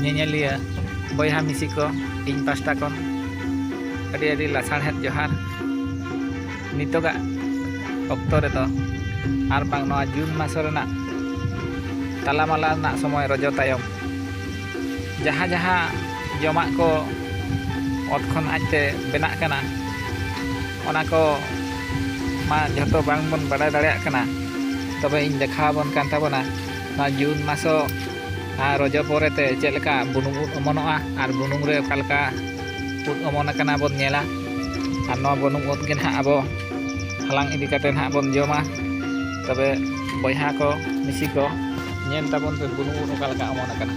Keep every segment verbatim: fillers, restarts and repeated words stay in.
ᱧᱮᱧᱮᱞᱤᱭᱟᱹ ᱵᱚᱭᱦᱟ ᱢᱤᱥᱤ ᱠᱚ, ᱤᱧ ᱯᱟᱥᱴᱟ ᱠᱷᱚᱱ ᱟᱹᱰᱤ ᱟᱹᱰᱤ ᱞᱟᱥᱟᱲᱦᱮᱫ ᱡᱚᱦᱟᱨ᱾ ᱱᱤᱛᱚᱜᱟᱜ ᱚᱠᱛᱚ ᱨᱮᱫᱚ ᱟᱨ ᱵᱟᱝ ᱱᱚᱣᱟ ᱡᱩᱱ ᱢᱟᱥ ᱨᱮᱱᱟᱜ ᱛᱟᱞᱟᱢᱟᱞᱟ ᱨᱮᱱᱟᱜ ᱥᱚᱢᱚᱭ, ᱨᱚᱡᱚ ᱛᱟᱭᱚᱢ, ᱡᱟᱦᱟᱸ ᱡᱟᱦᱟᱸ ᱡᱚᱢᱟᱜ ᱠᱚ ᱚᱛ ᱠᱷᱚᱱ ᱟᱡᱛᱮ ᱵᱮᱱᱟᱜ ᱠᱟᱱᱟ, ᱚᱱᱟ ᱠᱚ ᱢᱟ ᱡᱷᱚᱛᱚ ᱵᱟᱝ ᱵᱚᱱ ᱵᱟᱰᱟᱭ ᱫᱟᱲᱮᱭᱟᱜ ᱠᱟᱱᱟ᱾ ᱛᱚᱵᱮ ᱤᱧ ᱫᱮᱠᱷᱟᱣ ᱟᱵᱚᱱ ᱠᱟᱱ ᱛᱟᱵᱚᱱᱟ ᱱᱚᱣᱟ ᱡᱩᱱ ᱢᱟᱥᱚ ᱟᱨ ᱨᱚᱡᱚ ᱯᱚᱨᱮᱛᱮ ᱪᱮᱫ ᱞᱮᱠᱟ ᱵᱩᱱᱩᱢ ᱩᱫ ᱚᱢᱚᱱᱚᱜᱼᱟ ᱟᱨ ᱵᱩᱱᱩᱢ ᱨᱮ ᱚᱠᱟ ᱞᱮᱠᱟ ᱩᱫ ᱚᱢᱚᱱ ᱟᱠᱟᱱᱟ ᱵᱚᱱ ᱧᱮᱞᱟ᱾ ᱟᱨ ᱱᱚᱣᱟ ᱵᱩᱱᱩᱢ ᱩᱫ ᱜᱮ ᱱᱟᱦᱟᱜ ᱟᱵᱚ ᱦᱟᱞᱟᱝ ᱤᱫᱤ ᱠᱟᱛᱮ ᱱᱟᱦᱟᱜ ᱵᱚᱱ ᱡᱚᱢᱟ᱾ ᱛᱚᱵᱮ ᱵᱚᱭᱦᱟ ᱠᱚ, ᱢᱤᱥᱤ ᱠᱚ, ᱧᱮᱞ ᱛᱟᱵᱚᱱ ᱯᱮ ᱵᱩᱱᱩᱢ ᱩᱫ ᱚᱠᱟ ᱞᱮᱠᱟ ᱚᱢᱚᱱ ᱟᱠᱟᱱᱟ᱾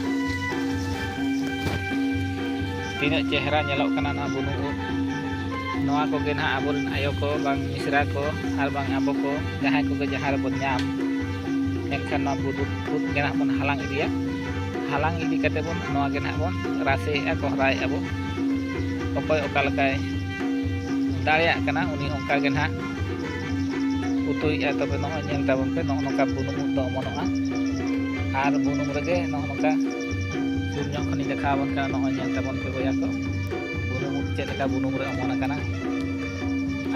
ᱛᱤᱱᱟᱹᱜ ᱪᱮᱦᱨᱟ ᱧᱮᱞᱚᱜ ᱠᱟᱱᱟ ᱱᱚᱣᱟ ᱵᱩᱱᱩᱢ ᱩᱫ᱾ ᱱᱚᱣᱟ ᱠᱚᱜᱮ ᱱᱟᱦᱟᱜ ᱟᱵᱚᱨᱮᱱ ᱟᱭᱳ ᱠᱚ ᱵᱟᱝ ᱢᱤᱥᱨᱟ ᱠᱚ ᱟᱨ ᱵᱟᱝ ᱟᱵᱚ ᱠᱚ ᱡᱟᱦᱟᱸᱭ ᱠᱚᱜᱮ ᱡᱟᱦᱟᱸ ᱨᱮᱵᱚᱱ ᱧᱟᱢ, ᱮᱱᱠᱷᱟᱱ ᱱᱚᱣᱟ ᱵᱩᱱᱩᱢ ᱩᱫ ᱜᱮ ᱱᱟᱦᱟᱜ ᱵᱚᱱ ᱦᱟᱞᱟᱝ ᱤᱫᱤᱭᱟ᱾ ᱦᱟᱞᱟᱝ ᱤᱫᱤ ᱠᱟᱛᱮ ᱵᱚᱱ ᱱᱚᱣᱟ ᱜᱮ ᱱᱟᱦᱟᱜ ᱵᱚᱱ ᱨᱟᱥᱮᱭᱮᱫᱼᱟ, ᱠᱚᱦᱨᱟᱭᱮᱫᱼᱟ ᱵᱚᱱ᱾ ᱚᱠᱚᱭ ᱚᱠᱟ ᱞᱮᱠᱟᱭ ᱫᱟᱲᱮᱭᱟᱜ ᱠᱟᱱᱟ, ᱩᱱᱤ ᱚᱱᱠᱟ ᱜᱮ ᱱᱟᱦᱟᱜ ᱩᱛᱩᱭᱮᱫᱼᱟ᱾ ᱛᱚᱵᱮ ᱱᱚᱜᱼᱚᱭ ᱧᱮᱞ ᱛᱟᱵᱚᱱ ᱯᱮ, ᱱᱚᱜᱼᱚ ᱱᱚᱝᱠᱟ ᱵᱩᱱᱩᱢ ᱩᱫ ᱫᱚ ᱚᱢᱚᱱᱚᱜᱼᱟ᱾ ᱟᱨ ᱵᱩᱱᱩᱢ ᱨᱮᱜᱮ ᱱᱚᱜᱼᱚ ᱱᱚᱝᱠᱟ ᱥᱩᱨ ᱧᱚᱜ ᱠᱷᱚᱱᱤᱧ ᱫᱮᱠᱷᱟᱣ ᱟᱵᱚᱱ ᱠᱟᱱᱟ᱾ ᱱᱚᱜᱼᱚᱭ ᱧᱮᱞ ᱛᱟᱵᱚᱱ ᱯᱮ ᱵᱚᱭᱦᱟ ᱠᱚ, ᱵᱩᱱᱩᱢ ᱩᱫ ᱪᱮᱫ ᱞᱮᱠᱟ ᱵᱩᱱᱩᱢ ᱨᱮ ᱚᱢᱚᱱ ᱟᱠᱟᱱᱟ᱾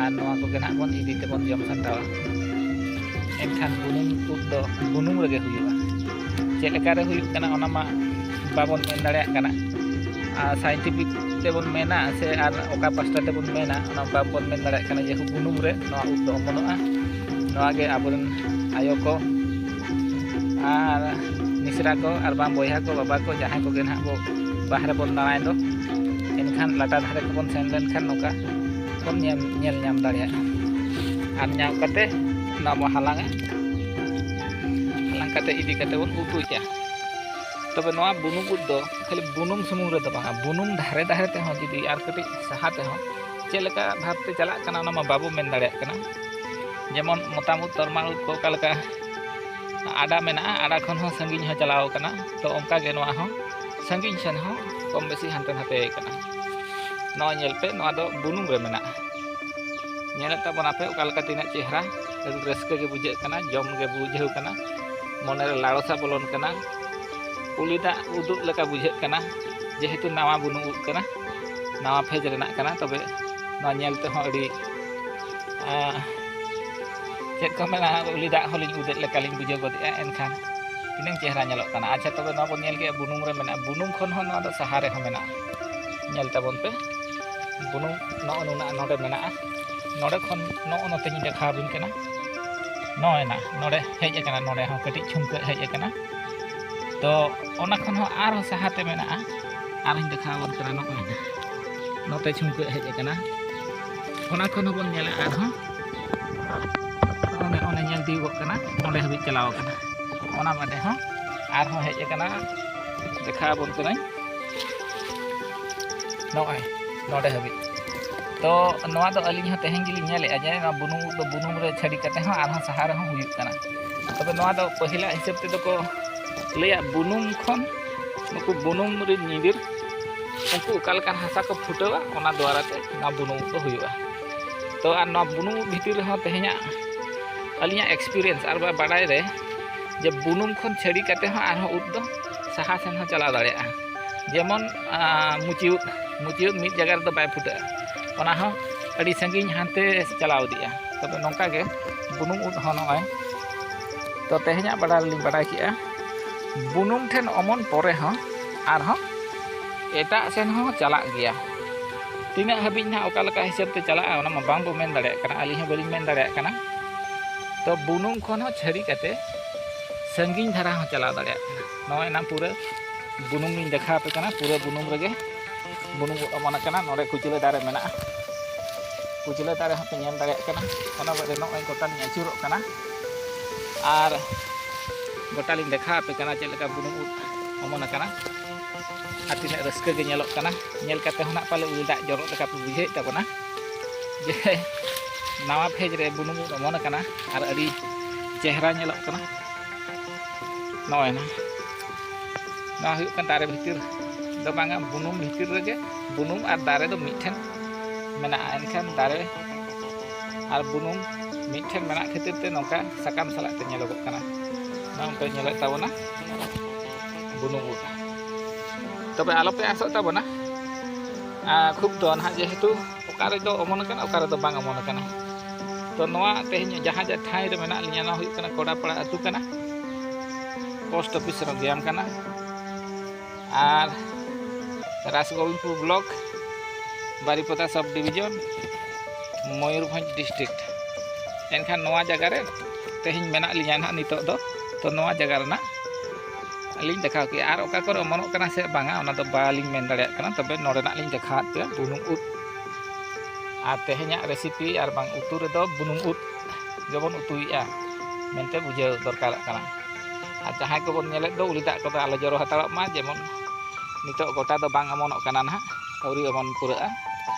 ᱟᱨ ᱱᱚᱣᱟ ᱠᱚᱜᱮ ᱱᱟᱦᱟᱜ ᱵᱚᱱ ᱤᱫᱤ ᱛᱮᱵᱚᱱ ᱡᱚᱢ ᱥᱟᱢᱴᱟᱣᱟ᱾ ᱮᱱᱠᱷᱟᱱ ᱵᱩᱱᱩᱢ ᱩᱫ ᱫᱚ ᱵᱩᱱᱩᱢ ᱨᱮᱜᱮ ᱦᱩᱭᱩᱜᱼᱟ᱾ ᱪᱮᱫ ᱞᱮᱠᱟᱨᱮ ᱦᱩᱭᱩᱜ ᱠᱟᱱᱟ, ᱚᱱᱟ ᱢᱟ ᱵᱟᱵᱚᱱ ᱢᱮᱱ ᱫᱟᱲᱮᱭᱟᱜ ᱠᱟᱱᱟ᱾ ᱟᱨ ᱥᱟᱭᱮᱱᱴᱤᱯᱷᱤᱠ ᱛᱮᱵᱚᱱ ᱢᱮᱱᱟ ᱥᱮ ᱟᱨ ᱚᱠᱟ ᱯᱟᱥᱴᱟ ᱛᱮᱵᱚᱱ ᱢᱮᱱᱟ, ᱚᱱᱟ ᱵᱟᱵᱚᱱ ᱢᱮᱱ ᱫᱟᱲᱮᱭᱟᱜ ᱠᱟᱱᱟ᱾ ᱡᱮᱦᱮᱛᱩ ᱵᱩᱱᱩᱢ ᱨᱮ ᱱᱚᱣᱟ ᱩᱫ ᱫᱚ ᱚᱢᱚᱱᱚᱜᱼᱟ᱾ ᱱᱚᱣᱟ ᱜᱮ ᱟᱵᱚᱨᱮᱱ ᱟᱭᱳ ᱠᱚ ᱟᱨ ᱢᱤᱥᱨᱟ ᱠᱚ ᱟᱨ ᱵᱟᱝ ᱵᱚᱭᱦᱟ ᱠᱚ, ᱵᱟᱵᱟ ᱠᱚ, ᱡᱟᱦᱟᱸᱭ ᱠᱚᱜᱮ ᱱᱟᱦᱟᱜ ᱵᱚ ᱵᱟᱦᱨᱮ ᱵᱚᱱ ᱫᱟᱬᱟᱭ ᱫᱚ, ᱮᱱᱠᱷᱟᱱ ᱞᱟᱴᱟ ᱫᱷᱟᱨᱮ ᱠᱚᱵᱚᱱ ᱥᱮᱱ ᱞᱮᱱᱠᱷᱟᱱ ᱱᱚᱝᱠᱟ ᱵᱚᱱ ᱧᱮᱞ, ᱧᱮᱞ ᱧᱟᱢ ᱫᱟᱲᱮᱭᱟᱜᱼᱟ᱾ ᱟᱨ ᱧᱟᱢ ᱠᱟᱛᱮ ᱱᱚᱣᱟ ᱵᱚᱱ ᱦᱟᱞᱟᱝᱟ, ᱦᱟᱞᱟᱝ ᱠᱟᱛᱮ ᱤᱫᱤ ᱠᱟᱛᱮ ᱵᱚᱱ ᱩᱛᱩᱭᱟ᱾ ᱛᱚᱵᱮ ᱱᱚᱣᱟ ᱵᱩᱱᱩᱢ ᱩᱫ ᱫᱚ ᱠᱷᱟᱹᱞᱤ ᱵᱩᱱᱩᱢ ᱥᱩᱢᱩᱝ ᱨᱮᱫᱚ ᱵᱟᱝᱟ, ᱵᱩᱱᱩᱢ ᱫᱷᱟᱨᱮ ᱫᱷᱟᱨᱮ ᱛᱮᱦᱚᱸ ᱡᱩᱫᱤ ᱟᱨ ᱠᱟᱹᱴᱤᱡ ᱥᱟᱦᱟ ᱛᱮᱦᱚᱸ ᱪᱮᱫ ᱞᱮᱠᱟ ᱵᱷᱟᱵᱽᱛᱮ ᱪᱟᱞᱟᱜ ᱠᱟᱱᱟ, ᱚᱱᱟ ᱢᱟ ᱵᱟᱵᱚ ᱢᱮᱱ ᱫᱟᱲᱮᱭᱟᱜ ᱠᱟᱱᱟ᱾ ᱡᱮᱢᱚᱱ ᱢᱚᱛᱟᱢ ᱩᱫ, ᱛᱚᱨᱢᱟᱞ ᱩᱫ ᱠᱚ ᱚᱠᱟ ᱞᱮᱠᱟ ᱟᱰᱟ ᱢᱮᱱᱟᱜᱼᱟ, ᱟᱰᱟ ᱠᱷᱚᱱ ᱦᱚᱸ ᱥᱟᱺᱜᱤᱧ ᱦᱚᱸ ᱪᱟᱞᱟᱣ ᱠᱟᱱᱟ, ᱛᱚ ᱚᱱᱠᱟ ᱜᱮ ᱱᱚᱣᱟ ᱦᱚᱸ ᱥᱟᱺᱜᱤᱧ ᱥᱮᱱ ᱦᱚᱸ ᱠᱚᱢ ᱵᱮᱥᱤ ᱦᱟᱱᱛᱮ ᱱᱟᱛᱮ ᱠᱟᱱᱟ᱾ ᱱᱚᱣᱟ ᱧᱮᱞ ᱯᱮ, ᱱᱚᱣᱟ ᱫᱚ ᱵᱩᱱᱩᱢ ᱨᱮ ᱢᱮᱱᱟᱜᱼᱟ᱾ ᱧᱮᱞᱮᱫ ᱛᱟᱵᱚᱱᱟᱯᱮ ᱚᱠᱟ ᱞᱮᱠᱟ ᱛᱤᱱᱟᱹᱜ ᱪᱮᱦᱨᱟ, ᱟᱹᱰᱤ ᱨᱟᱹᱥᱠᱟᱹ ᱜᱮ ᱵᱩᱡᱷᱟᱹᱜ ᱠᱟᱱᱟ, ᱡᱚᱢ ᱜᱮ ᱵᱩᱡᱷᱟᱹᱣ ᱠᱟᱱᱟ, ᱢᱚᱱᱮᱨᱮ ᱞᱟᱲᱚᱥᱟ ᱵᱚᱞᱚᱱ ᱠᱟᱱᱟ᱾ ᱩᱞᱤ ᱫᱟᱜ ᱩᱫᱩᱜ ᱞᱮᱠᱟ ᱵᱩᱡᱷᱟᱹᱜ ᱠᱟᱱᱟ, ᱡᱮᱦᱮᱛᱩ ᱱᱟᱣᱟ ᱵᱩᱱᱩᱢ ᱩᱫ ᱠᱟᱱᱟ, ᱱᱟᱣᱟ ᱯᱷᱮᱡᱽ ᱨᱮᱱᱟᱜ ᱠᱟᱱᱟ᱾ ᱛᱚᱵᱮ ᱱᱚᱣᱟ ᱧᱮᱞ ᱛᱮᱦᱚᱸ ᱟᱹᱰᱤ, ᱟᱸ, ᱪᱮᱫ ᱠᱚ ᱢᱮᱱᱟ, ᱩᱞᱤ ᱫᱟᱜ ᱦᱚᱸᱞᱤᱧ ᱩᱫᱮᱜ ᱞᱮᱠᱟᱞᱤᱧ ᱵᱩᱡᱷᱟᱹᱣ ᱜᱚᱫᱮᱜᱼᱟ᱾ ᱮᱱᱠᱷᱟᱱ ᱛᱤᱱᱟᱹᱝ ᱪᱮᱦᱨᱟ ᱧᱮᱞᱚᱜ ᱠᱟᱱᱟ᱾ ᱟᱪᱪᱷᱟ, ᱛᱚᱵᱮ ᱱᱚᱣᱟ ᱵᱚᱱ ᱧᱮᱞ ᱠᱮᱜᱼᱟ, ᱵᱩᱱᱩᱢ ᱨᱮ ᱢᱮᱱᱟᱜᱼᱟ᱾ ᱵᱩᱱᱩᱢ ᱠᱷᱚᱱ ᱦᱚᱸ ᱱᱚᱣᱟ ᱫᱚ ᱥᱟᱦᱟ ᱨᱮᱦᱚᱸ ᱢᱮᱱᱟᱜᱼᱟ᱾ ᱧᱮᱞ ᱛᱟᱵᱚᱱ ᱯᱮ, ᱵᱩᱱᱩᱢ ᱱᱚᱜᱼᱚ ᱱᱩᱱᱟᱹᱜ ᱱᱚᱰᱮ ᱢᱮᱱᱟᱜᱼᱟ᱾ ᱱᱚᱰᱮ ᱠᱷᱚᱱ ᱱᱚᱜᱼᱚ ᱱᱚᱛᱮᱧ ᱫᱮᱠᱷᱟᱣ ᱟᱵᱤᱱ ᱠᱟᱱᱟ᱾ ᱱᱚᱜᱼᱚᱭ ᱱᱟ ᱱᱚᱰᱮ ᱦᱮᱡ ᱟᱠᱟᱱᱟ, ᱱᱚᱰᱮ ᱦᱚᱸ ᱠᱟᱹᱴᱤᱡ ᱪᱷᱩᱢᱠᱟᱹᱜ ᱦᱮᱡ ᱟᱠᱟᱱᱟ᱾ ᱛᱚ ᱚᱱᱟ ᱠᱷᱚᱱ ᱦᱚᱸ ᱟᱨᱦᱚᱸ ᱥᱟᱦᱟᱛᱮ ᱢᱮᱱᱟᱜᱼᱟ, ᱟᱨᱦᱚᱸᱧ ᱫᱮᱠᱷᱟᱣ ᱟᱵᱚᱱ ᱠᱟᱱᱟ᱾ ᱱᱚᱜᱼᱚᱭ ᱱᱟ ᱱᱚᱛᱮ ᱪᱷᱩᱢᱠᱟᱹᱜ ᱦᱮᱡ ᱟᱠᱟᱱᱟ, ᱚᱱᱟ ᱠᱷᱚᱱ ᱦᱚᱸᱵᱚᱱ ᱧᱮᱞᱟ ᱟᱨᱦᱚᱸ ᱚᱱᱮ, ᱚᱱᱮ ᱧᱮᱞ ᱛᱤᱭᱳᱜᱚᱜ ᱠᱟᱱᱟ, ᱚᱸᱰᱮ ᱦᱟᱹᱵᱤᱡ ᱪᱟᱞᱟᱣ ᱟᱠᱟᱱᱟ᱾ ᱚᱱᱟ ᱵᱟᱫᱮ ᱦᱚᱸ ᱟᱨᱦᱚᱸ ᱦᱮᱡ ᱟᱠᱟᱱᱟ, ᱫᱮᱠᱷᱟᱣ ᱟᱵᱚᱱ ᱠᱟᱹᱱᱟᱹᱧ᱾ ᱱᱚᱜᱼᱚᱭ ᱱᱚᱰᱮ ᱦᱟᱹᱵᱤᱡ᱾ ᱛᱚ ᱱᱚᱣᱟ ᱫᱚ ᱟᱹᱞᱤᱧ ᱦᱚᱸ ᱛᱮᱦᱮᱧ ᱜᱮᱞᱤᱧ ᱧᱮᱞᱮᱜᱼᱟ ᱡᱮ ᱱᱚᱣᱟ ᱵᱩᱱᱩᱢ ᱩᱫ ᱫᱚ ᱵᱩᱱᱩᱢ ᱨᱮ ᱪᱷᱟᱹᱲᱤ ᱠᱟᱛᱮ ᱦᱚᱸ ᱟᱨᱦᱚᱸ ᱥᱟᱦᱟ ᱨᱮᱦᱚᱸ ᱦᱩᱭᱩᱜ ᱠᱟᱱᱟ᱾ ᱛᱚᱵᱮ ᱱᱚᱣᱟ ᱫᱚ ᱯᱟᱹᱦᱤᱞᱟᱜ ᱦᱤᱥᱟᱹᱵ ᱛᱮᱫᱚ ᱠᱚ ᱞᱟᱹᱭᱟ, ᱵᱩᱱᱩᱢ ᱠᱷᱚᱱ ᱱᱩᱠᱩ ᱵᱩᱱᱩᱢ ᱨᱮᱱ ᱧᱤᱫᱤᱨ ᱩᱱᱠᱩ ᱚᱠᱟ ᱞᱮᱠᱟᱱ ᱦᱟᱥᱟ ᱠᱚ ᱯᱷᱩᱴᱟᱹᱣᱟ, ᱚᱱᱟ ᱫᱩᱣᱟᱨᱟ ᱛᱮ ᱱᱚᱣᱟ ᱵᱩᱱᱩᱢ ᱩᱫ ᱫᱚ ᱦᱩᱭᱩᱜᱼᱟ᱾ ᱛᱚ ᱟᱨ ᱱᱚᱣᱟ ᱵᱩᱱᱩᱢ ᱩᱫ ᱵᱷᱤᱛᱤᱨ ᱨᱮᱦᱚᱸ ᱛᱮᱦᱮᱧᱟᱜ ᱟᱹᱞᱤᱧᱟᱜ experience ᱟᱨ ᱵᱟ ᱵᱟᱰᱟᱭ ᱨᱮ, ᱡᱮ ᱵᱩᱱᱩᱢ ᱠᱷᱚᱱ ᱪᱷᱟᱹᱲᱤ ᱠᱟᱛᱮ ᱦᱚᱸ ᱟᱨᱦᱚᱸ ᱩᱫ ᱫᱚ ᱥᱟᱦᱟ ᱥᱮᱱ ᱦᱚᱸ ᱪᱟᱞᱟᱣ ᱫᱟᱲᱮᱭᱟᱜᱼᱟ᱾ ᱡᱮᱢᱚᱱ, ᱟᱸ, ᱢᱩᱪᱤ ᱩᱫ, ᱢᱩᱪᱤ ᱩᱫ ᱢᱤᱫ ᱡᱟᱭᱜᱟ ᱨᱮᱫᱚ ᱵᱟᱭ ᱯᱷᱩᱴᱟᱹᱜᱼᱟ, ᱚᱱᱟ ᱦᱚᱸ ᱟᱹᱰᱤ ᱥᱟᱺᱜᱤᱧ ᱦᱟᱱᱛᱮ ᱪᱟᱞᱟᱣ ᱤᱫᱤᱜᱼᱟ᱾ ᱛᱚᱵᱮ ᱱᱚᱝᱠᱟ ᱜᱮ ᱵᱩᱱᱩᱢ ᱩᱫ ᱦᱚᱸ ᱱᱚᱜᱼᱚᱭ, ᱛᱚ ᱛᱮᱦᱮᱧᱟᱜ ᱵᱟᱰᱟᱭ ᱨᱮᱞᱤᱧ ᱵᱟᱰᱟᱭ ᱠᱮᱜᱼᱟ, ᱵᱩᱱᱩᱢ ᱴᱷᱮᱱ ᱚᱢᱚᱱ ᱯᱚᱨᱮ ᱦᱚᱸ ᱟᱨᱦᱚᱸ ᱮᱴᱟᱜ ᱥᱮᱱ ᱦᱚᱸ ᱪᱟᱞᱟᱜ ᱜᱮᱭᱟ᱾ ᱛᱤᱱᱟᱹᱜ ᱦᱟᱹᱵᱤᱡ ᱱᱟᱦᱟᱜ ᱚᱠᱟ ᱞᱮᱠᱟ ᱦᱤᱥᱟᱹᱵ ᱛᱮ ᱪᱟᱞᱟᱜᱼᱟ, ᱚᱱᱟ ᱢᱟ ᱵᱟᱝ ᱵᱚ ᱢᱮᱱ ᱫᱟᱲᱮᱭᱟᱜ ᱠᱟᱱᱟ, ᱟᱹᱞᱤᱧ ᱦᱚᱸ ᱵᱟᱹᱞᱤᱧ ᱢᱮᱱ ᱫᱟᱲᱮᱭᱟᱜ ᱠᱟᱱᱟ᱾ ᱛᱚ ᱵᱩᱱᱩᱢ ᱠᱷᱚᱱ ᱦᱚᱸ ᱪᱷᱟᱹᱲᱤ ᱠᱟᱛᱮ ᱥᱟᱺᱜᱤᱧ ᱫᱷᱟᱨᱟ ᱦᱚᱸ ᱪᱟᱞᱟᱣ ᱫᱟᱲᱮᱭᱟᱜ ᱠᱟᱱᱟ᱾ ᱱᱚᱜᱼᱚᱭ ᱮᱱᱟᱝ ᱯᱩᱨᱟᱹ ᱵᱩᱱᱩᱢ ᱞᱤᱧ ᱫᱮᱠᱷᱟᱣ ᱟᱯᱮ ᱠᱟᱱᱟ, ᱯᱩᱨᱟᱹ ᱵᱩᱱᱩᱢ ᱨᱮᱜᱮ ᱵᱩᱱᱩᱢ ᱩᱫ ᱚᱢᱚᱱ ᱟᱠᱟᱱᱟ᱾ ᱱᱚᱰᱮ ᱠᱩᱪᱞᱟᱹ ᱫᱟᱨᱮ ᱢᱮᱱᱟᱜᱼᱟ, ᱠᱩᱪᱞᱟᱹ ᱫᱟᱨᱮ ᱦᱚᱸᱯᱮ ᱧᱮᱞ ᱫᱟᱲᱮᱭᱟᱜ ᱠᱟᱱᱟ᱾ ᱚᱱᱟ ᱵᱟᱫᱮ ᱱᱚᱜᱼᱚᱭ ᱜᱚᱴᱟ ᱞᱤᱧ ᱟᱹᱪᱩᱨᱚᱜ ᱠᱟᱱᱟ ᱟᱨ ᱜᱚᱴᱟ ᱞᱤᱧ ᱫᱮᱠᱷᱟᱣ ᱟᱯᱮ ᱠᱟᱱᱟ ᱪᱮᱫ ᱞᱮᱠᱟ ᱵᱩᱱᱩᱢ ᱩᱫ ᱚᱢᱚᱱ ᱟᱠᱟᱱᱟ ᱟᱨ ᱛᱤᱱᱟᱹᱜ ᱨᱟᱹᱥᱠᱟᱹ ᱜᱮ ᱧᱮᱞᱚᱜ ᱠᱟᱱᱟ᱾ ᱧᱮᱞ ᱠᱟᱛᱮ ᱦᱚᱸ ᱱᱟᱜ ᱯᱟᱞᱮ ᱩᱞᱤ ᱫᱟᱜ ᱡᱚᱨᱚᱜ ᱞᱮᱠᱟ ᱯᱮ ᱵᱩᱡᱷᱟᱹᱣᱮᱫ ᱛᱟᱵᱚᱱᱟ ᱡᱮ ᱱᱟᱣᱟ ᱯᱷᱮᱡᱽ ᱨᱮ ᱵᱩᱱᱩᱢ ᱩᱫ ᱚᱢᱚᱱ ᱟᱠᱟᱱᱟ ᱟᱨ ᱟᱹᱰᱤ ᱪᱮᱦᱨᱟ ᱧᱮᱞᱚᱜ ᱠᱟᱱᱟ᱾ ᱱᱚᱜᱼᱚᱭ ᱱᱟ ᱱᱚᱣᱟ ᱦᱩᱭᱩᱜ ᱠᱟᱱᱟ ᱫᱟᱨᱮ ᱵᱷᱤᱛᱤᱨ ᱫᱚ ᱵᱟᱝᱟ, ᱵᱩᱱᱩᱢ ᱵᱷᱤᱛᱤᱨ ᱨᱮᱜᱮ ᱵᱩᱱᱩᱢ ᱟᱨ ᱫᱟᱨᱮ ᱫᱚ ᱢᱤᱫ ᱴᱷᱮᱱ ᱢᱮᱱᱟᱜᱼᱟ᱾ ᱮᱱᱠᱷᱟᱱ ᱫᱟᱨᱮ ᱟᱨ ᱵᱩᱱᱩᱢ ᱢᱤᱫ ᱴᱷᱮᱱ ᱢᱮᱱᱟᱜ ᱠᱷᱟᱹᱛᱤᱨ ᱛᱮ ᱱᱚᱝᱠᱟ ᱥᱟᱠᱟᱢ ᱥᱟᱞᱟᱜ ᱛᱮ ᱧᱮᱞᱚᱜᱚᱜ ᱠᱟᱱᱟ᱾ ᱱᱚᱜᱼᱚᱭ ᱯᱮ ᱧᱮᱞᱮᱫ ᱛᱟᱵᱚᱱᱟ᱾ ᱵᱩᱱᱩᱢ ᱩᱫ᱾ ᱛᱚᱵᱮ ᱟᱞᱚᱯᱮ ᱟᱥᱚᱜ ᱛᱟᱵᱚᱱᱟ᱾ ᱟᱨ ᱠᱷᱩᱵ ᱫᱚ ᱱᱟᱦᱟᱜ ᱡᱮᱦᱮᱛᱩ ᱚᱠᱟ ᱨᱮᱫᱚ ᱚᱢᱚᱱ ᱟᱠᱟᱱᱟ, ᱚᱠᱟ ᱨᱮᱫᱚ ᱵᱟᱝ ᱚᱢᱚᱱ ᱟᱠᱟᱱᱟ᱾ ᱛᱚ ᱱᱚᱣᱟ ᱛᱮᱦᱮᱧ ᱡᱟᱦᱟᱸ ᱡᱟᱦᱟᱸ ᱴᱷᱟᱶ ᱨᱮ ᱢᱮᱱᱟᱜ ᱞᱤᱧᱟ, ᱱᱚᱣᱟ ᱦᱩᱭᱩᱜ ᱠᱟᱱᱟ ᱠᱚᱰᱟᱯᱟᱲᱟ ᱟᱹᱛᱩ ᱠᱟᱱᱟ, ᱯᱳᱥᱴ ᱚᱯᱷᱤᱥ ᱨᱮ ᱜᱮᱢ ᱠᱟᱱᱟ, ᱟᱨ ᱨᱟᱥᱜᱳᱵᱤᱱᱫᱯᱩᱨ ᱵᱞᱚᱠ, ᱵᱟᱨᱤᱯᱟᱫᱟ ᱥᱟᱵ ᱰᱤᱵᱷᱤᱡᱚᱱ, ᱢᱚᱭᱩᱨᱵᱷᱚᱸᱡᱽ ᱰᱤᱥᱴᱨᱤᱠᱴ᱾ ᱮᱱᱠᱷᱟᱱ ᱱᱚᱣᱟ ᱡᱟᱭᱜᱟ ᱨᱮ ᱛᱮᱦᱮᱧ ᱢᱮᱱᱟᱜ ᱞᱤᱧᱟ ᱱᱟᱦᱟᱜ ᱱᱤᱛᱚᱜ ᱫᱚ᱾ ᱛᱚ ᱱᱚᱣᱟ ᱡᱟᱭᱜᱟ ᱨᱮᱱᱟᱜ ᱞᱤᱧ ᱫᱮᱠᱷᱟᱣ ᱠᱮᱜᱼᱟ᱾ ᱟᱨ ᱚᱠᱟ ᱠᱚᱨᱮ ᱚᱢᱚᱱᱚᱜ ᱠᱟᱱᱟ ᱥᱮ ᱵᱟᱝᱟ, ᱚᱱᱟ ᱫᱚ ᱵᱟᱞᱤᱧ ᱢᱮᱱ ᱫᱟᱲᱮᱭᱟᱜ ᱠᱟᱱᱟ᱾ ᱛᱚᱵᱮ ᱱᱚᱰᱮᱱᱟᱜ ᱞᱤᱧ ᱫᱮᱠᱷᱟᱣᱟᱫ ᱯᱮᱭᱟ ᱵᱩᱱᱩᱢ ᱩᱫ᱾ ᱟᱨ ᱛᱮᱦᱮᱧᱟᱜ ᱨᱮᱥᱤᱯᱤ ᱟᱨ ᱵᱟᱝ ᱩᱛᱩ ᱨᱮᱫᱚ ᱵᱩᱱᱩᱢ ᱩᱫ ᱜᱮᱵᱚᱱ ᱩᱛᱩᱭᱮᱫᱼᱟ ᱢᱮᱱᱛᱮ ᱵᱩᱡᱷᱟᱹᱣ ᱫᱚᱨᱠᱟᱨᱚᱜ ᱠᱟᱱᱟ᱾ ᱟᱨ ᱡᱟᱦᱟᱸᱭ ᱠᱚᱵᱚᱱ ᱧᱮᱞᱮᱫ ᱫᱚ, ᱩᱞᱤ ᱫᱟᱜ ᱠᱚᱫᱚ ᱟᱞᱚ ᱡᱚᱨᱚ ᱦᱟᱛᱟᱲᱚᱜ ᱢᱟ, ᱡᱮᱢᱚᱱ ᱱᱤᱛᱚᱜ ᱜᱚᱴᱟ ᱫᱚ ᱵᱟᱝ ᱚᱢᱚᱱᱚᱜ ᱠᱟᱱᱟ ᱱᱟᱦᱟᱜ, ᱟᱹᱣᱨᱤ ᱚᱢᱚᱱ ᱯᱩᱨᱟᱹᱜᱼᱟ᱾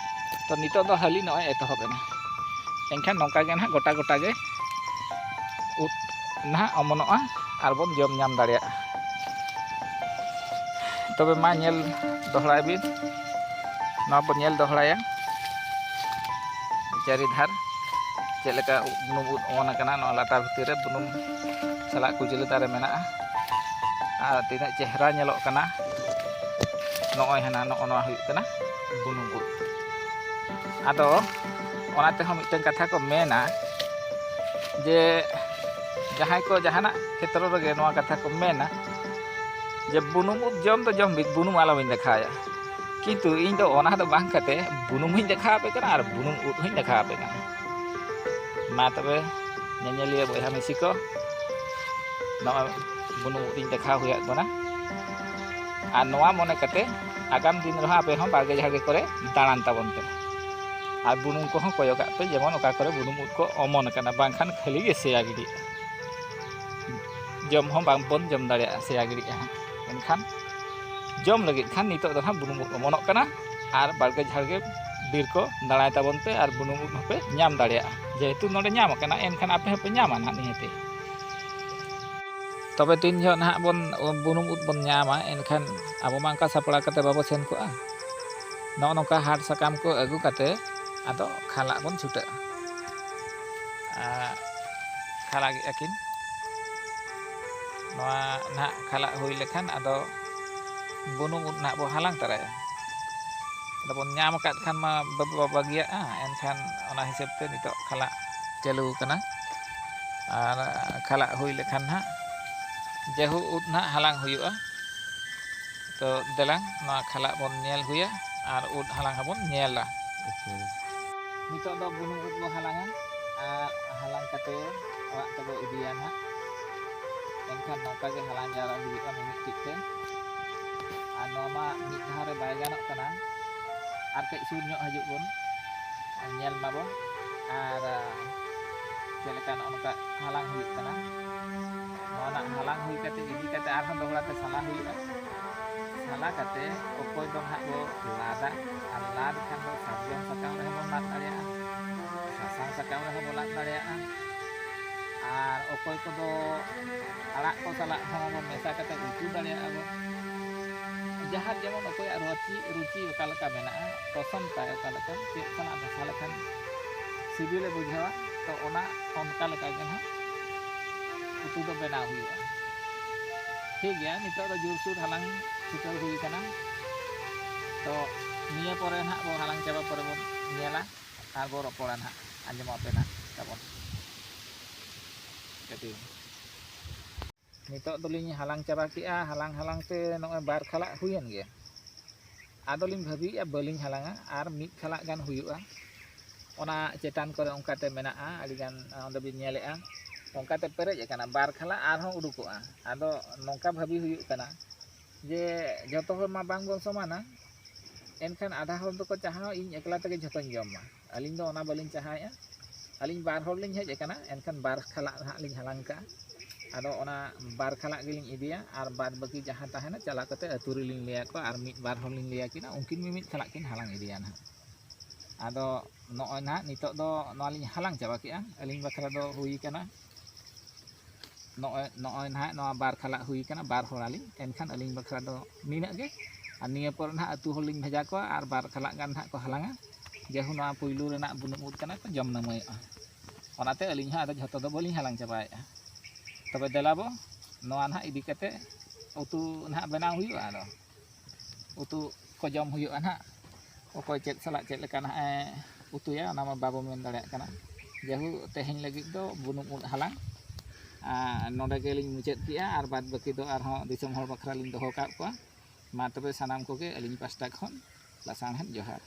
ᱛᱚ ᱱᱤᱛᱚᱜ ᱫᱚ ᱦᱟᱹᱞᱤ ᱱᱚᱜᱼᱚᱭ ᱮᱛᱚᱦᱚᱵ ᱮᱱᱟ᱾ ᱮᱱᱠᱷᱟᱱ ᱱᱚᱝᱠᱟ ᱜᱮ ᱱᱟᱦᱟᱜ ᱜᱚᱴᱟ ᱜᱚᱴᱟ ᱜᱮ ᱩᱫ ᱱᱟᱦᱟᱜ ᱚᱢᱚᱱᱚᱜᱼᱟ ᱟᱨ ᱵᱚᱱ ᱡᱚᱢ ᱧᱟᱢ ᱫᱟᱲᱮᱭᱟᱜᱼᱟ᱾ ᱛᱚᱵᱮ ᱢᱟ ᱧᱮᱞ ᱫᱚᱦᱲᱟᱭ ᱵᱤᱱ, ᱱᱚᱣᱟ ᱵᱚᱱ ᱧᱮᱞ ᱫᱚᱦᱲᱟᱭᱟ ᱪᱟᱹᱨᱤ ᱫᱷᱟᱨ ᱪᱮᱫ ᱞᱮᱠᱟ ᱵᱩᱱᱩᱢ ᱩᱫ ᱚᱢᱚᱱ ᱟᱠᱟᱱᱟ᱾ ᱱᱚᱣᱟ ᱞᱟᱴᱟ ᱵᱷᱤᱛᱤᱨ ᱨᱮ ᱵᱩᱱᱩᱢ ᱥᱟᱞᱟᱜ ᱠᱩᱪᱞᱟᱹ ᱫᱟᱨᱮ ᱢᱮᱱᱟᱜᱼᱟ᱾ ᱟᱨ ᱛᱤᱱᱟᱹᱜ ᱪᱮᱦᱨᱟ ᱧᱮᱞᱚᱜ ᱠᱟᱱᱟ᱾ ᱱᱚᱜᱼᱚᱭ ᱦᱟᱱᱟ ᱱᱚᱜᱼᱚ ᱱᱚᱣᱟ ᱦᱩᱭᱩᱜ ᱠᱟᱱᱟ ᱵᱩᱱᱩᱢ ᱩᱫ᱾ ᱟᱫᱚ ᱚᱱᱟ ᱛᱮᱦᱚᱸ ᱢᱤᱫᱴᱟᱝ ᱠᱟᱛᱷᱟ ᱠᱚ ᱢᱮᱱᱟ ᱡᱮ ᱡᱟᱦᱟᱸᱭ ᱠᱚ ᱡᱟᱦᱟᱱᱟᱜ ᱠᱷᱮᱛᱨᱚ ᱨᱮᱜᱮ ᱱᱚᱣᱟ ᱠᱟᱛᱷᱟ ᱠᱚ ᱢᱮᱱᱟ ᱡᱮ ᱵᱩᱱᱩᱢ ᱩᱫ ᱡᱚᱢ ᱫᱚ ᱡᱚᱢ ᱵᱤᱱ, ᱵᱩᱱᱩᱢ ᱟᱞᱚᱵᱤᱱ ᱫᱮᱠᱷᱟᱣᱟ᱾ ᱠᱤᱱᱛᱩ ᱤᱧ ᱫᱚ ᱚᱱᱟ ᱫᱚ ᱵᱟᱝ ᱠᱟᱛᱮ ᱵᱩᱱᱩᱢ ᱦᱚᱸᱧ ᱫᱮᱠᱷᱟᱣ ᱟᱯᱮ ᱠᱟᱱᱟ ᱟᱨ ᱵᱩᱱᱩᱢ ᱩᱫ ᱦᱚᱸᱧ ᱫᱮᱠᱷᱟᱣ ᱟᱯᱮ ᱠᱟᱱᱟ᱾ ᱢᱟ ᱛᱚᱵᱮ ᱧᱮᱧᱮᱞᱤᱭᱟᱹ ᱵᱚᱭᱦᱟ ᱢᱤᱥᱤ ᱠᱚ, ᱱᱚᱜᱼᱚᱭ ᱵᱩᱱᱩᱢ ᱩᱫ ᱤᱧ ᱫᱮᱠᱷᱟᱣ ᱦᱩᱭᱟᱫ ᱵᱚᱱᱟ᱾ ᱟᱨ ᱱᱚᱣᱟ ᱢᱚᱱᱮ ᱠᱟᱛᱮ ᱟᱜᱟᱢ ᱫᱤᱱ ᱨᱮᱦᱚᱸ ᱟᱯᱮ ᱦᱚᱸ ᱵᱟᱲᱜᱮ ᱡᱷᱟᱲᱜᱮ ᱠᱚᱨᱮ ᱫᱟᱬᱟᱱ ᱛᱟᱵᱚᱱ ᱯᱮ᱾ ᱟᱨ ᱵᱩᱱᱩᱢ ᱠᱚᱦᱚᱸ ᱠᱚᱭᱚᱜᱟᱜ ᱯᱮ, ᱡᱮᱢᱚᱱ ᱚᱠᱟ ᱠᱚᱨᱮ ᱵᱩᱱᱩᱢ ᱩᱫ ᱠᱚ ᱚᱢᱚᱱ ᱟᱠᱟᱱᱟ, ᱵᱟᱝᱠᱷᱟᱱ ᱠᱷᱟᱹᱞᱤ ᱜᱮ ᱥᱮᱭᱟ ᱜᱤᱰᱤᱜᱼᱟ᱾ ᱡᱚᱢ ᱦᱚᱸ ᱵᱟᱝᱵᱚᱱ ᱡᱚᱢ ᱫᱟᱲᱮᱭᱟᱜᱼᱟ, ᱥᱮᱭᱟ ᱜᱤᱰᱤᱜᱼᱟ᱾ ᱮᱱᱠᱷᱟᱱ ᱡᱚᱢ ᱞᱟᱹᱜᱤᱫ ᱠᱷᱟᱱ ᱱᱤᱛᱚᱜ ᱫᱚ ᱦᱟᱸᱜ ᱵᱩᱱᱩᱢ ᱩᱫ ᱚᱢᱚᱱᱚᱜ ᱠᱟᱱᱟ᱾ ᱟᱨ ᱵᱟᱲᱜᱮ ᱡᱷᱟᱲᱜᱮ ᱵᱤᱨ ᱠᱚ ᱫᱟᱬᱟᱭ ᱛᱟᱵᱚᱱ ᱯᱮ ᱟᱨ ᱵᱩᱱᱩᱢ ᱩᱫ ᱦᱚᱸᱯᱮ ᱧᱟᱢ ᱫᱟᱲᱮᱭᱟᱜᱼᱟ᱾ ᱡᱮᱦᱮᱛᱩ ᱱᱚᱰᱮ ᱧᱟᱢ ᱟᱠᱟᱱᱟ, ᱮᱱᱠᱷᱟᱱ ᱟᱯᱮ ᱦᱚᱸᱯᱮ ᱧᱟᱢᱟ ᱱᱟᱦᱟᱜ ᱱᱤᱦᱟᱹᱛᱤ᱾ ᱛᱚᱵᱮ ᱛᱤᱱ ᱡᱚᱦᱚᱜ ᱱᱟᱦᱟᱜ ᱵᱚᱱ ᱵᱩᱱᱩᱢ ᱩᱫ ᱵᱚᱱ ᱧᱟᱢᱟ, ᱮᱱᱠᱷᱟᱱ ᱟᱵᱚ ᱢᱟ ᱚᱱᱠᱟ ᱥᱟᱯᱲᱟᱣ ᱠᱟᱛᱮ ᱵᱟᱵᱚ ᱥᱮᱱ ᱠᱚᱜᱼᱟ᱾ ᱱᱚᱜᱼᱚ ᱱᱚᱝᱠᱟ ᱦᱟᱴ ᱥᱟᱠᱟᱢ ᱠᱚ ᱟᱹᱜᱩ ᱠᱟᱛᱮ ᱟᱫᱚ ᱠᱷᱟᱞᱟᱜ ᱵᱚᱱ ᱪᱷᱩᱴᱟᱹᱜᱼᱟ᱾ ᱟᱨ ᱠᱷᱟᱞᱟᱜᱮᱜᱼᱟ ᱠᱤᱱ᱾ ᱱᱚᱣᱟ ᱱᱟᱦᱟᱜ ᱠᱷᱟᱞᱟᱜ ᱦᱩᱭ ᱞᱮᱠᱷᱟᱱ ᱟᱫᱚ ᱵᱩᱱᱩᱢ ᱩᱫ ᱱᱟᱦᱟᱜ ᱵᱚ ᱦᱟᱞᱟᱝ ᱛᱟᱨᱟᱭᱟ᱾ ᱟᱫᱚ ᱵᱚᱱ ᱧᱟᱢ ᱟᱠᱟᱫ ᱠᱷᱟᱱ ᱢᱟ ᱵᱟᱵᱚ ᱵᱟᱹᱜᱤᱭᱟᱜᱼᱟ, ᱮᱱᱠᱷᱟᱱ ᱚᱱᱟ ᱦᱤᱥᱟᱹᱵ ᱛᱮ ᱱᱤᱛᱚᱜ ᱠᱷᱟᱞᱟᱜ ᱪᱟᱹᱞᱩ ᱟᱠᱟᱱᱟ᱾ ᱟᱨ ᱠᱷᱟᱞᱟᱜ ᱦᱩᱭ ᱞᱮᱠᱷᱟᱱ ᱱᱟᱦᱟᱜ ᱡᱟᱹᱦᱩ ᱩᱫ ᱱᱟᱦᱟᱜ ᱦᱟᱞᱟᱝ ᱦᱩᱭᱩᱜᱼᱟ᱾ ᱛᱚ ᱫᱮᱞᱟᱝ ᱱᱚᱣᱟ ᱠᱷᱟᱞᱟᱜ ᱵᱚᱱ ᱧᱮᱞ ᱦᱩᱭᱟ ᱟᱨ ᱩᱫ ᱦᱟᱞᱟᱝ ᱦᱚᱸᱵᱚᱱ ᱧᱮᱞᱟ᱾ ᱱᱤᱛᱚᱜ ᱫᱚ ᱵᱩᱱᱩᱢ ᱩᱫ ᱵᱚ ᱦᱟᱞᱟᱝᱟ ᱟᱨ ᱦᱟᱞᱟᱝ ᱠᱟᱛᱮ ᱚᱲᱟᱜ ᱛᱮᱵᱚ ᱤᱫᱤᱭᱟ ᱱᱟᱦᱟᱜ᱾ ᱮᱱᱠᱷᱟᱱ ᱱᱚᱝᱠᱟ ᱜᱮ ᱦᱟᱞᱟᱝ ᱡᱟᱣᱨᱟ ᱦᱩᱭᱩᱜᱼᱟ ᱢᱤᱢᱤᱫᱴᱤᱡ ᱛᱮ᱾ ᱟᱨ ᱱᱚᱣᱟ ᱢᱟ ᱢᱤᱫ ᱫᱷᱟᱣ ᱨᱮ ᱵᱟᱭ ᱜᱟᱱᱚᱜ ᱠᱟᱱᱟ, ᱟᱨ ᱠᱟᱹᱡ ᱥᱩᱨ ᱧᱚᱜ ᱦᱤᱡᱩᱜ ᱵᱚᱱ, ᱧᱮᱞ ᱢᱟᱵᱚ᱾ ᱟᱨ ᱪᱮᱫ ᱞᱮᱠᱟ ᱱᱚᱜᱼᱚ ᱱᱚᱝᱠᱟ ᱦᱟᱞᱟᱝ ᱦᱩᱭᱩᱜ ᱠᱟᱱᱟ᱾ ᱱᱚᱣᱟ ᱱᱟᱜ ᱦᱟᱞᱟᱝ ᱦᱩᱭ ᱠᱟᱛᱮ ᱤᱫᱤ ᱠᱟᱛᱮ ᱟᱨᱦᱚᱸ ᱫᱚᱦᱲᱟ ᱛᱮ ᱥᱟᱞᱟ ᱦᱩᱭᱩᱜᱼᱟ᱾ ᱥᱟᱞᱟ ᱠᱟᱛᱮ ᱚᱠᱚᱭ ᱫᱚ ᱱᱟᱦᱟᱜ ᱵᱚ ᱞᱟᱫᱟ, ᱟᱨ ᱞᱟᱫ ᱠᱷᱟᱱ ᱫᱚ ᱥᱟᱨᱡᱚᱢ ᱥᱟᱠᱟᱢ ᱨᱮᱦᱚᱸ ᱵᱚᱱ ᱞᱟᱫ ᱫᱟᱲᱮᱭᱟᱜᱼᱟ, ᱥᱟᱥᱟᱝ ᱥᱟᱠᱟᱢ ᱨᱮᱦᱚᱸ ᱵᱚᱱ ᱞᱟᱫ ᱫᱟᱲᱮᱭᱟᱜᱼᱟ, ᱟᱨ ᱚᱠᱚᱭ ᱠᱚᱫᱚ ᱟᱲᱟᱜ ᱠᱚ ᱥᱟᱞᱟᱜ ᱦᱚᱸ ᱵᱚᱱ ᱢᱮᱥᱟ ᱠᱟᱛᱮ ᱩᱛᱩ ᱫᱟᱲᱮᱭᱟᱜᱼᱟ ᱵᱚᱱ᱾ ᱡᱟᱦᱟᱸ ᱡᱮᱢᱚᱱ ᱚᱠᱚᱭᱟᱜ ᱨᱩᱪᱤ, ᱨᱩᱪᱤ ᱚᱠᱟ ᱞᱮᱠᱟ ᱢᱮᱱᱟᱜᱼᱟ, ᱯᱚᱥᱚᱱᱫ ᱛᱟᱭ ᱚᱠᱟ ᱞᱮᱠᱟ, ᱪᱮᱫ ᱥᱟᱞᱟᱜ ᱢᱮᱥᱟ ᱞᱮᱠᱷᱟᱱ ᱥᱤᱵᱤᱞᱮ ᱵᱩᱡᱷᱟᱹᱣᱟ, ᱛᱚ ᱚᱱᱟ ᱚᱱᱠᱟ ᱞᱮᱠᱟ ᱜᱮ ᱱᱟᱦᱟᱜ ᱩᱛᱩ ᱫᱚ ᱵᱮᱱᱟᱣ ᱦᱩᱭᱩᱜᱼᱟ᱾ ᱴᱷᱤᱠ ᱜᱮᱭᱟ, ᱱᱤᱛᱚᱜ ᱫᱚ ᱡᱳᱨᱥᱳᱨ ᱦᱟᱞᱟᱝ ᱪᱷᱩᱴᱟᱹᱣ ᱦᱩᱭ ᱟᱠᱟᱱᱟ᱾ ᱛᱚ ᱱᱤᱭᱟᱹ ᱯᱚᱨᱮ ᱱᱟᱦᱟᱜ ᱵᱚ ᱦᱟᱞᱟᱝ ᱪᱟᱵᱟ ᱯᱚᱨᱮ ᱵᱚᱱ ᱧᱮᱞᱟ ᱟᱨ ᱵᱚ ᱨᱚᱯᱚᱲᱟ ᱱᱟᱦᱟᱜ, ᱟᱸᱡᱚᱢᱚᱜ ᱟᱯᱮ ᱱᱟᱦᱟᱜ ᱛᱟᱵᱚᱱ ᱠᱟᱹᱴᱤᱡ᱾ ᱱᱤᱛᱚᱜ ᱫᱚᱞᱤᱧ ᱦᱟᱞᱟᱝ ᱪᱟᱵᱟ ᱠᱮᱜᱼᱟ᱾ ᱦᱟᱞᱟᱝ ᱦᱟᱞᱟᱝ ᱛᱮ ᱱᱚᱜᱼᱚᱭ ᱵᱟᱨ ᱠᱷᱟᱞᱟᱜ ᱦᱩᱭᱮᱱ ᱜᱮᱭᱟ᱾ ᱟᱫᱚᱞᱤᱧ ᱵᱷᱟᱹᱵᱤᱭᱮᱜᱼᱟ ᱵᱟᱹᱞᱤᱧ ᱦᱟᱞᱟᱝᱟ, ᱟᱨ ᱢᱤᱫ ᱠᱷᱟᱞᱟᱜ ᱜᱟᱱ ᱦᱩᱭᱩᱜᱼᱟ᱾ ᱚᱱᱟ ᱪᱮᱛᱟᱱ ᱠᱚᱨᱮ ᱚᱱᱠᱟᱛᱮ ᱢᱮᱱᱟᱜᱼᱟ, ᱟᱹᱰᱤᱜᱟᱱ ᱚᱸᱰᱮ ᱵᱤᱱ ᱧᱮᱞᱮᱜᱼᱟ, ᱚᱱᱠᱟᱛᱮ ᱯᱮᱨᱮᱡ ᱟᱠᱟᱱᱟ᱾ ᱵᱟᱨ ᱠᱷᱟᱞᱟᱜ ᱟᱨᱦᱚᱸ ᱩᱰᱩᱠᱚᱜᱼᱟ᱾ ᱟᱫᱚ ᱱᱚᱝᱠᱟ ᱵᱷᱟᱹᱵᱤ ᱦᱩᱭᱩᱜ ᱠᱟᱱᱟ ᱡᱮ ᱡᱚᱛᱚ ᱦᱚᱲ ᱢᱟ ᱵᱟᱝ ᱵᱚᱱ ᱥᱚᱢᱟᱱᱟ, ᱮᱱᱠᱷᱟᱱ ᱟᱫᱷᱟ ᱦᱚᱲ ᱫᱚᱠᱚ ᱪᱟᱦᱟᱣᱟ ᱤᱧ ᱮᱠᱞᱟ ᱛᱮᱜᱮ ᱡᱷᱚᱛᱚᱧ ᱡᱚᱢ ᱢᱟ᱾ ᱟᱹᱞᱤᱧ ᱫᱚ ᱚᱱᱟ ᱵᱟᱹᱞᱤᱧ ᱪᱟᱦᱟᱣᱮᱜᱼᱟ᱾ ᱟᱹᱞᱤᱧ ᱵᱟᱨ ᱦᱚᱲ ᱞᱤᱧ ᱦᱮᱡ ᱟᱠᱟᱱᱟ, ᱮᱱᱠᱷᱟᱱ ᱵᱟᱨ ᱠᱷᱟᱞᱟᱜ ᱱᱟᱦᱟᱜ ᱞᱤᱧ ᱦᱟᱞᱟᱝ ᱠᱟᱜᱼᱟ᱾ ᱟᱫᱚ ᱚᱱᱟ ᱵᱟᱨ ᱠᱷᱟᱞᱟᱜ ᱜᱮᱞᱤᱧ ᱤᱫᱤᱭᱟ, ᱟᱨ ᱵᱟᱫ ᱵᱟᱹᱠᱤ ᱡᱟᱦᱟᱸ ᱛᱟᱦᱮᱱᱟ ᱪᱟᱞᱟᱣ ᱠᱟᱛᱮ ᱟᱹᱛᱩ ᱨᱮᱞᱤᱧ ᱞᱟᱹᱭ ᱟᱠᱚᱣᱟ, ᱟᱨ ᱢᱤᱫ ᱵᱟᱨ ᱦᱚᱲ ᱞᱤᱧ ᱞᱟᱹᱭ ᱟᱹᱠᱤᱱᱟ, ᱩᱱᱠᱤᱱ ᱢᱤᱢᱤᱫ ᱠᱷᱟᱞᱟᱜ ᱠᱤᱱ ᱦᱟᱞᱟᱝ ᱤᱫᱤᱭᱟ ᱱᱟᱦᱟᱜ᱾ ᱟᱫᱚ ᱱᱚᱜᱼᱚᱭ ᱱᱟᱦᱟᱜ ᱱᱤᱛᱚᱜ ᱫᱚ ᱱᱚᱣᱟ ᱞᱤᱧ ᱦᱟᱞᱟᱝ ᱪᱟᱵᱟ ᱠᱮᱜᱼᱟ, ᱟᱹᱞᱤᱧ ᱵᱟᱠᱷᱨᱟ ᱫᱚ ᱦᱩᱭ ᱠᱟᱱᱟ᱾ ᱱᱚᱜᱼᱚᱭ, ᱱᱚᱜᱼᱚᱭ ᱱᱟᱦᱟᱜ ᱱᱚᱣᱟ ᱵᱟᱨ ᱠᱷᱟᱞᱟᱜ ᱦᱩᱭ ᱠᱟᱱᱟ, ᱵᱟᱨ ᱦᱚᱲ ᱟᱹᱞᱤᱧ, ᱮᱱᱠᱷᱟᱱ ᱟᱹᱞᱤᱧ ᱵᱟᱠᱷᱨᱟ ᱫᱚ ᱱᱤᱱᱟᱹᱜ ᱜᱮ᱾ ᱟᱨ ᱱᱤᱭᱟᱹ ᱯᱚᱨ ᱱᱟᱦᱟᱜ ᱟᱹᱛᱩ ᱦᱚᱲ ᱞᱤᱧ ᱵᱷᱮᱡᱟ ᱠᱚᱣᱟ, ᱟᱨ ᱵᱟᱨ ᱠᱷᱟᱞᱟᱜ ᱜᱟᱱ ᱱᱟᱦᱟᱜ ᱠᱚ ᱦᱟᱞᱟᱝᱟ᱾ ᱡᱮᱦᱩ ᱱᱚᱣᱟ ᱯᱩᱭᱞᱩ ᱨᱮᱱᱟᱜ ᱵᱩᱱᱩᱢ ᱩᱫ ᱠᱟᱱᱟ, ᱠᱚ ᱡᱚᱢ ᱱᱟᱹᱢᱟᱹᱭᱚᱜᱼᱟ᱾ ᱚᱱᱟᱛᱮ ᱟᱹᱞᱤᱧ ᱦᱚᱸ ᱟᱫᱚ ᱡᱷᱚᱛᱚ ᱫᱚ ᱵᱟᱹᱞᱤᱧ ᱦᱟᱞᱟᱝ ᱪᱟᱵᱟᱭᱮᱜᱼᱟ᱾ ᱛᱚᱵᱮ ᱫᱮᱞᱟ ᱵᱚ ᱱᱚᱣᱟ ᱱᱟᱦᱟᱜ ᱤᱫᱤ ᱠᱟᱛᱮ ᱩᱛᱩ ᱱᱟᱦᱟᱜ ᱵᱮᱱᱟᱣ ᱦᱩᱭᱩᱜᱼᱟ᱾ ᱟᱫᱚ ᱩᱛᱩ ᱠᱚ ᱡᱚᱢ ᱦᱩᱭᱩᱜᱼᱟ ᱱᱟᱦᱟᱜ᱾ ᱚᱠᱚᱭ ᱪᱮᱫ ᱥᱟᱞᱟᱜ ᱪᱮᱫ ᱞᱮᱠᱟ ᱱᱟᱦᱟᱜ ᱮ ᱩᱛᱩᱭᱟ, ᱚᱱᱟ ᱢᱟ ᱵᱟᱵᱚ ᱢᱮᱱ ᱫᱟᱲᱮᱭᱟᱜ ᱠᱟᱱᱟ᱾ ᱡᱟᱭᱦᱳᱠ, ᱛᱮᱦᱮᱧ ᱞᱟᱹᱜᱤᱫ ᱫᱚ ᱵᱩᱱᱩᱢ ᱩᱫ ᱦᱟᱞᱟᱝ ᱟᱨ ᱱᱚᱰᱮ ᱜᱮᱞᱤᱧ ᱢᱩᱪᱟᱹᱫ ᱠᱮᱜᱼᱟ᱾ ᱟᱨ ᱵᱟᱫᱽ ᱵᱟᱹᱠᱤ ᱫᱚ ᱟᱨᱦᱚᱸ ᱫᱤᱥᱚᱢ ᱦᱚᱲ ᱵᱟᱠᱷᱨᱟ ᱞᱤᱧ ᱫᱚᱦᱚ ᱠᱟᱜ ᱠᱚᱣᱟ᱾ ᱢᱟ ᱛᱚᱵᱮ, ᱥᱟᱱᱟᱢ ᱠᱚᱜᱮ ᱟᱹᱞᱤᱧ ᱯᱟᱥᱴᱟ ᱠᱷᱚᱱ ᱞᱟᱥᱟᱲᱦᱮᱫ ᱡᱚᱦᱟᱨ᱾